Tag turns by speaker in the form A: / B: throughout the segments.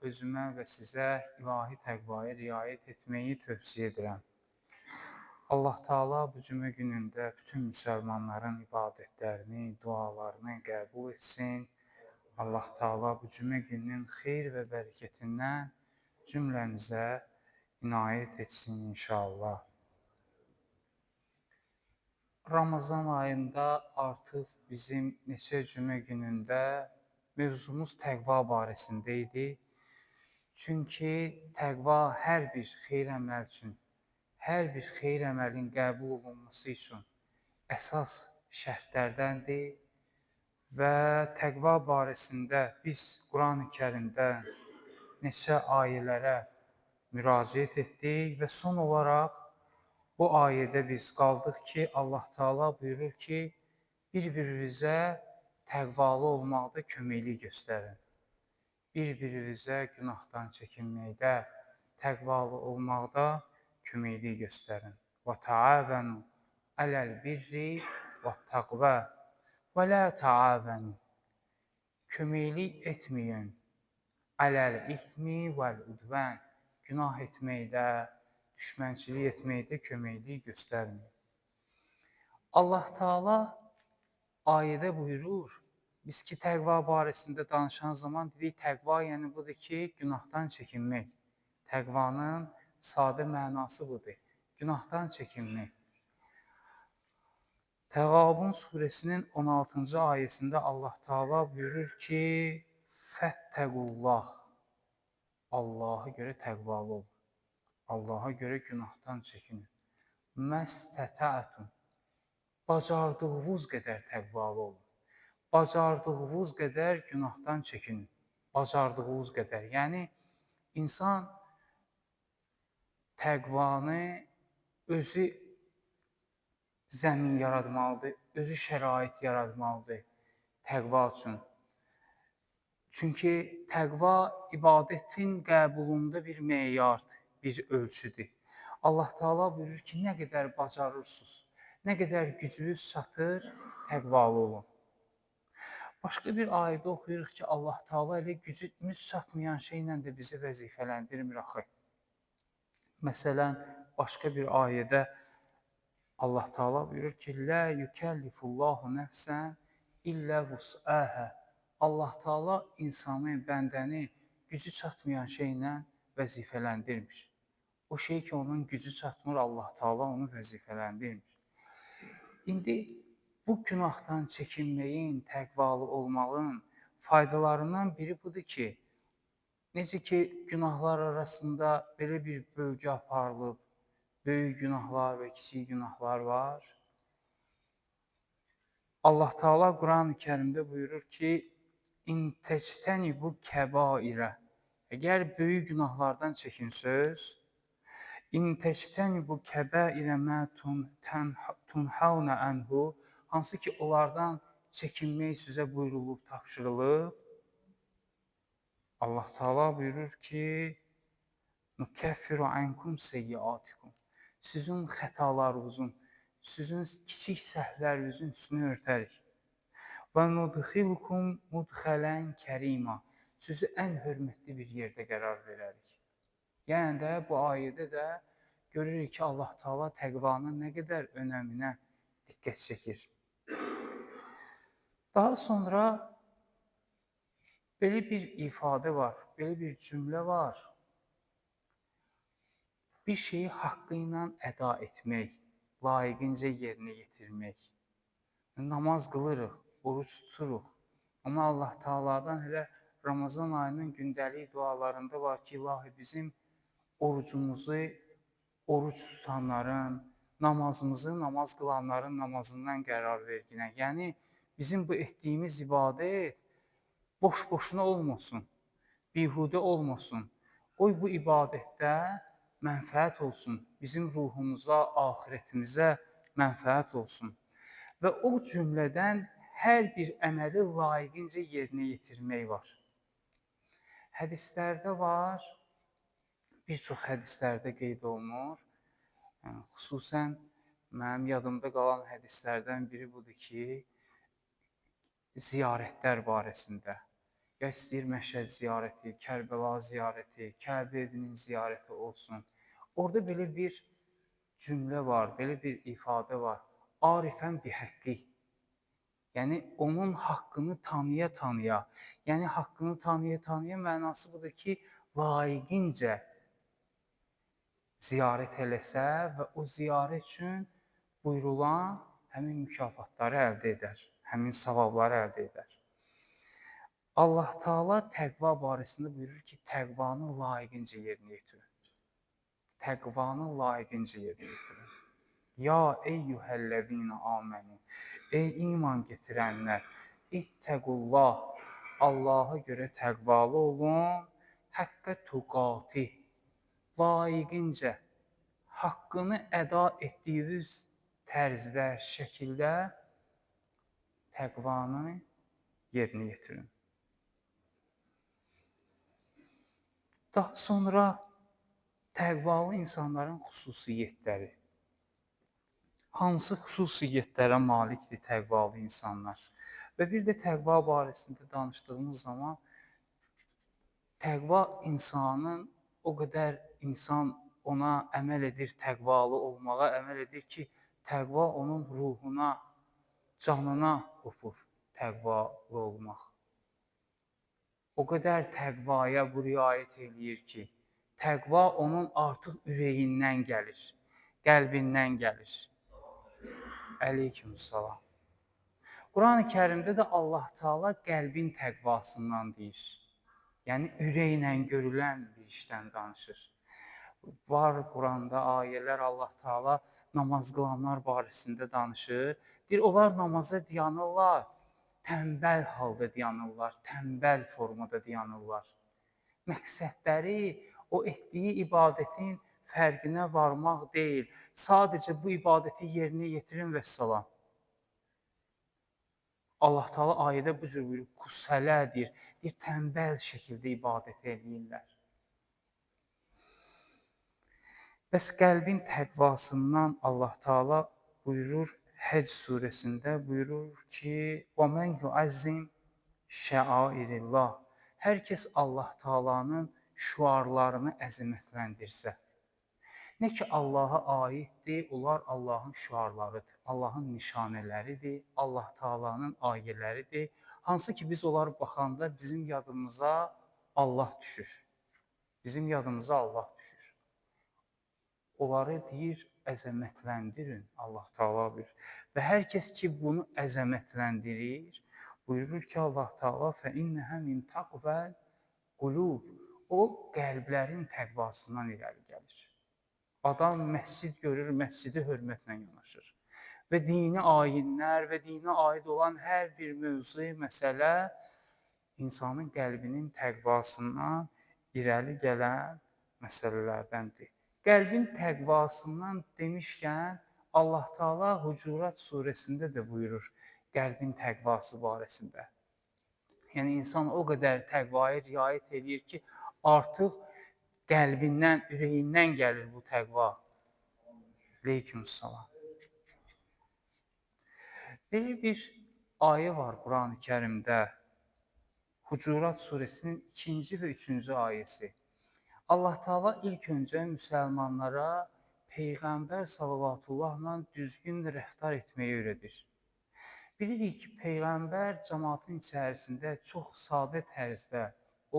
A: özümə və sizə ilahi təqvaya riayət etməyi tövsiyə edirəm. Allah Taala bu cümə günündə bütün müsəlmanların ibadətlərini, dualarını qəbul etsin. Allah Taala bu cümə gününün xeyir və bərəkətindən cümləmizə inayət etsin inşallah. Ramazan ayında artıq bizim neçə cümə günündə mövzumuz təqva barəsində idi. Çünki təqva hər bir xeyir əməl üçün, hər bir xeyir əməlin qəbul olunması üçün əsas şərtlərdəndir və təqva barəsində biz Quran-ı Kərimdə neçə ayələrə müraciət etdik və son olaraq bu ayədə biz qaldıq ki, Allah Taala buyurur ki, bir-birinizə təqvalı olmaqda köməklik göstərin. Bir-birinizə günahdan çəkinməkdə, təqvalı olmaqda köməklik göstərin. Və taavanu aləl birri və təqva və la taavanu. Köməklik etməyin. Aləl ismi vəl udvan. Günah etməkdə, düşmənçilik etməkdə köməklik göstərməyin. Allah Taala ayədə buyurur, biz ki təqva barəsində danışan zaman dedik, təqva yəni budur ki, günahdan çəkinmək. Təqvanın sadə mənası budur. Günahdan çəkinmək. Təğabun surəsinin 16-cı ayəsində Allah Taala buyurur ki, Fəttəqullah. Allaha görə təqvalı olun. Allaha görə günahdan çəkinin. Məstətəətun. Bacardığınız qədər təqvalı olun. Bacardığınız qədər günahdan çəkinin. Bacardığınız qədər. Yəni, insan təqvanı özü zəmin yaratmalıdır, özü şərait yaratmalıdır təqva üçün. Çünki təqva ibadətin qəbulunda bir meyardır, bir ölçüdür. Allah Taala buyurur ki, nə qədər bacarırsınız, nə qədər gücünüz çatır, təqvalı olun. Başqa bir ayədə oxuyuruq ki, Allah Taala elə gücümüz çatmayan şeylə də bizi vəzifələndirmir axı. Məsələn, başqa bir ayədə Allah Taala buyurur ki, Lə yükəllifullahu nəfsən illə vus'əhə. Allah Taala insanı, bəndəni gücü çatmayan şeylə vəzifələndirmir. O şey ki, onun gücü çatmır, Allah Taala onu vəzifələndirmir. İndi bu günahdan çəkinməyin, təqvalı olmağın faydalarından biri budur ki, necə ki, günahlar arasında belə bir bölgü aparılıb, böyük günahlar və kiçik günahlar var. Allah Taala Quran-ı Kərimdə buyurur ki, İn tectənibu kəbairə. Əgər böyük günahlardan çəkinsəz, İn tectənibu kəbairə mə tunhauna anhu, hansı ki onlardan çəkinmək sizə buyurulub, tapşırılıb. Allah Taala buyurur ki, Nukeffiru ankum seyyiatikum. Sizin xətalarınızın, sizin kiçik səhvlərinizin üstünü örtərik. Və nudxilukum mudxələn kərima. Sizi ən hörmətli bir yerdə qərar verərik. Yəni də bu ayədə də görürük ki, Allah Taala təqvanın nə qədər önəminə diqqət çəkir. Daha sonra belə bir ifadə var, belə bir cümlə var. Bir şeyi haqqı ilə əda etmək, layiqincə yerinə yetirmək. Namaz qılırıq, oruc tuturuq. Amma Allah Taala'dan elə Ramazan ayının gündəlik dualarında var ki, ilahi bizim orucumuzu oruc tutanların, namazımızı namaz qılanların namazından qərar verginə. Yəni, bizim bu etdiyimiz ibadət boş-boşuna olmasın, bihudə olmasın. Qoy bu ibadətdə mənfəət olsun, bizim ruhumuza, axirətimizə mənfəət olsun. Və o cümlədən hər bir əməli layiqincə yerinə yetirmək var. Hədislərdə var, bir çox hədislərdə qeyd olunur. Yəni, xüsusən mənim yadımda qalan hədislərdən biri budur ki, ziyarətlər barəsində. Ya istəyir Məşəd ziyarəti, Kərbəla ziyarəti, Kəbə evinin ziyarəti olsun. Orada belə bir cümlə var, belə bir ifadə var. Arifən bihaqqi. Yəni onun haqqını tanıya-tanıya. Yəni haqqını tanıya-tanıya mənası budur ki, layiqincə ziyarət eləsə və o ziyarət üçün buyurulan həmin mükafatları əldə edər, həmin savabları əldə edər. Allah Taala təqva barəsində buyurur ki, təqvanı layiqincə yerinə yetirin. Təqvanı layiqincə yerinə yetirin. Ya eyyuhəl-ləzīnə amənü. Ey iman gətirənlər, ittəqullah. Allaha görə təqvalı olun. Həqqə tuqati. Layiqincə haqqını əda etdiyiniz tərzdə, şəkildə təqvanı yerinə yetirin. Daha sonra təqvalı insanların xüsusiyyətləri. Hansı xüsusiyyətlərə malikdir təqvalı insanlar? Və bir də təqva barəsində danışdığımız zaman təqva insanın o qədər insan ona əməl edir, təqvalı olmağa əməl edir ki, təqva onun ruhuna, canına qopur təqvalı olmaq. O qədər təqvaya bu riayət eləyir ki, təqva onun artıq ürəyindən gəlir, qəlbindən gəlir. Aleykümselam. Quran-ı Kərimdə də Allah Taala qəlbin təqvasından deyir. Yəni ürəklə görülən bir işdən danışır. Var Quranda ayələr Allah Taala namaz qılanlar barəsində danışır. Deyir, onlar namaza dayanırlar, tənbəl halda dayanırlar, tənbəl formada dayanırlar. Məqsədləri o etdiyi ibadətin fərqinə varmaq deyil. Sadəcə bu ibadəti yerinə yetirin vəssalam. Allah Taala ayədə bu cür buyurur, kusələ deyir, deyir, tənbəl şəkildə ibadət eləyirlər. Bəs qəlbin təqvasından Allah Taala buyurur, Həcc surəsində buyurur ki, "Və men yuazzim şəairillah." Hər kəs Allah Taala'nın şüarlarını əzəmətləndirsə, nə ki Allaha aiddir, onlar Allahın şüarlarıdır, Allahın nişanələridir, Allah Taala'nın ayələridir. Hansı ki biz onlara baxanda bizim yadımıza Allah düşür. Bizim yadımıza Allah düşür. Onları deyir, əzəmətləndirin, Allah Taala buyurur. Və hər kəs ki bunu əzəmətləndirir, buyurur ki, Allah Taala fə innəhə min taqval qulub. O qəlblərin təqvasından irəli gəlir. Adam məscid görür, məscidi hörmətlə yanaşır. Və dini ayinlər və dinə aid olan hər bir mövzu, məsələ insanın qəlbinin təqvasından irəli gələn məsələlərdəndir. Qəlbin təqvasından demişkən, Allah Taala Hucurat surəsində də buyurur qəlbin təqvası barəsində. Yəni insan o qədər təqvaya riayət eləyir ki, artıq qəlbindən, ürəyindən gəlir bu təqva. Aleykümselam. Belə bir ayə var Quran-ı Kərimdə. Hucurat surəsinin 2-ci və 3-cü ayəsi. Allah Taala ilk öncə müsəlmanlara Peyğəmbər salavatullahla düzgün rəftar etməyi öyrədir. Bilirik ki, Peyğəmbər cəmaatın içərisində çox sadə tərzdə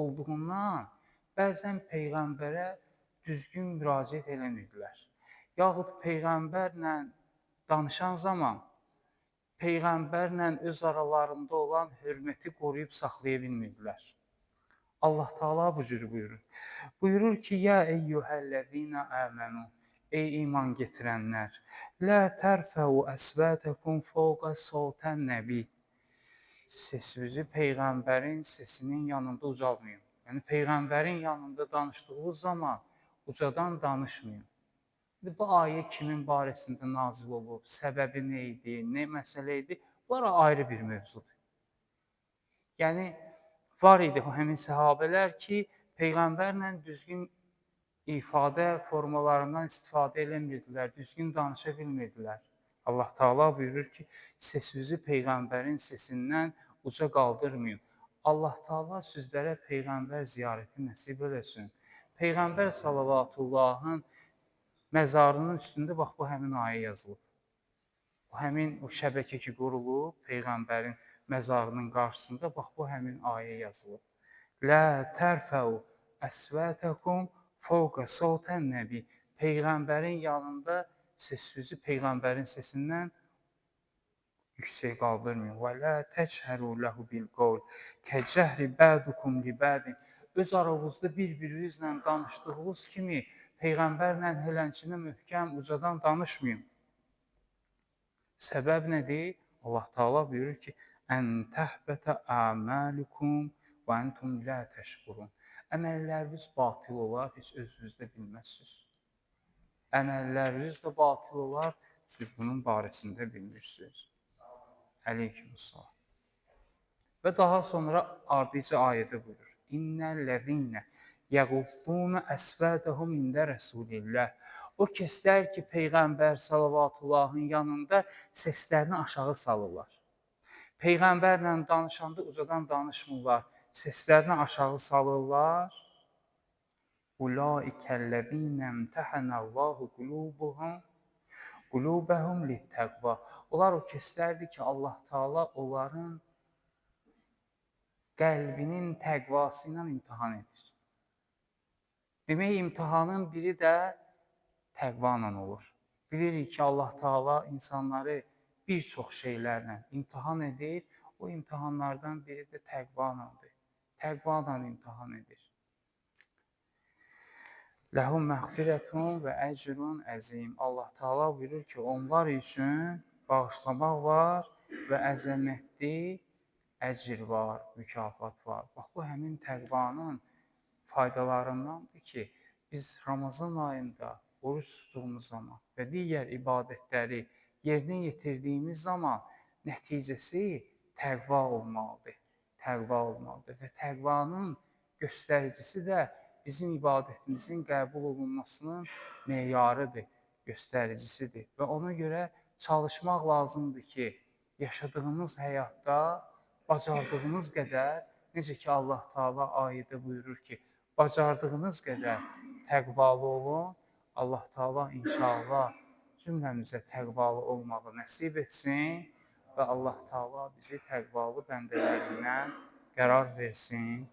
A: olduğundan bəzən Peyğəmbərə düzgün müraciət eləmirdilər. Yaxud Peyğəmbərlə danışan zaman Peyğəmbərlə öz aralarında olan hörməti qoruyub saxlaya bilmirdilər. Allah Taala bu cür buyurur. Buyurur ki, ya eyyuhəl-ləzīnə əmənu, ey iman getirənlər, la tərfəu əsvətəkum fawqa sawtən nəbi. Sesinizi Peyğəmbərin sesinin yanında ucaltmayın. Yəni Peyğəmbərin yanında danışdığınız zaman ucadan danışmayın. İndi bu ayə kimin barəsində nazil olub, səbəbi nə idi, nə məsələ idi, bunlar ayrı bir mövzudur. Yəni var idi həmin səhabələr ki, Peyğəmbərlə düzgün ifadə formalarından istifadə eləmirdilər, düzgün danışa bilmirdilər. Allah Taala buyurur ki, sesinizi Peyğəmbərin sesindən uca qaldırmayın. Allah Taala sizlərə peyğəmbər ziyarəti nəsib eləsin. Peyğəmbər salavatullahın məzarının üstündə bax bu həmin ayə yazılıb. Bu həmin o şəbəkə ki qurulub peyğəmbərin məzarının qarşısında bax bu həmin ayə yazılıb. Lə tərfəu əsvətəkum fawqa sawtən nəbi. Peyğəmbərin yanında səsinizi peyğəmbərin sesindən yüksək qaldırmayın. Və lə təchəru lehu bil qavl kəcəhri bədukum li bədin. Öz aranızda bir-birinizlə danışdığınız kimi peyğəmbərlə helənçinə möhkəm ucadan danışmayın. Səbəb nədir? Allah Taala buyurur ki: "Ən təhbətə a'malukum və entum la təşkurun." Əməlləriniz batil olar, heç özünüz də bilməzsiniz. Əməlləriniz də batil olar, siz bunun barəsində bilmirsiniz. Aleykümselam. Və daha sonra ardıcı ayədə buyurur. İnnellezîne yəğuzzûne əsvâtehum ində Rəsulillah. O kəslər ki, Peyğəmbər salavatullahın yanında səslərini aşağı salırlar. Peyğəmbərlə danışanda ucadan danışmırlar, səslərini aşağı salırlar. Ulaikellezîne imtahanallahu qulubuhum qulubəhum littəqva. Onlar o kəslərdir ki, Allah Taala onların qəlbinin təqvası ilə imtahan edir. Demək, imtahanın biri də təqva ilə olur. Bilirik ki, Allah Taala insanları bir çox şeylərlə imtahan edir. O imtahanlardan biri də təqva ilədir. Təqva ilə imtahan edir. Ləhum məğfirətun və əcrun əzim. Allah Taala buyurur ki, onlar üçün bağışlamaq var və əzəmətli əcr var, mükafat var. Bax, bu həmin təqvanın faydalarındandır ki, biz Ramazan ayında oruç tutduğumuz zaman və digər ibadətləri yerinə yetirdiyimiz zaman nəticəsi təqva olmalıdır. Təqva olmalıdır və təqvanın göstəricisi də bizim ibadətimizin qəbul olunmasının meyarıdır, göstəricisidir. Və ona görə çalışmaq lazımdır ki, yaşadığımız həyatda bacardığımız qədər, necə ki Allah Taala ayədə buyurur ki, bacardığınız qədər təqvalı olun. Allah Taala inşallah cümləmizə təqvalı olmağı nəsib etsin və Allah Taala bizi təqvalı bəndələrindən qərar versin.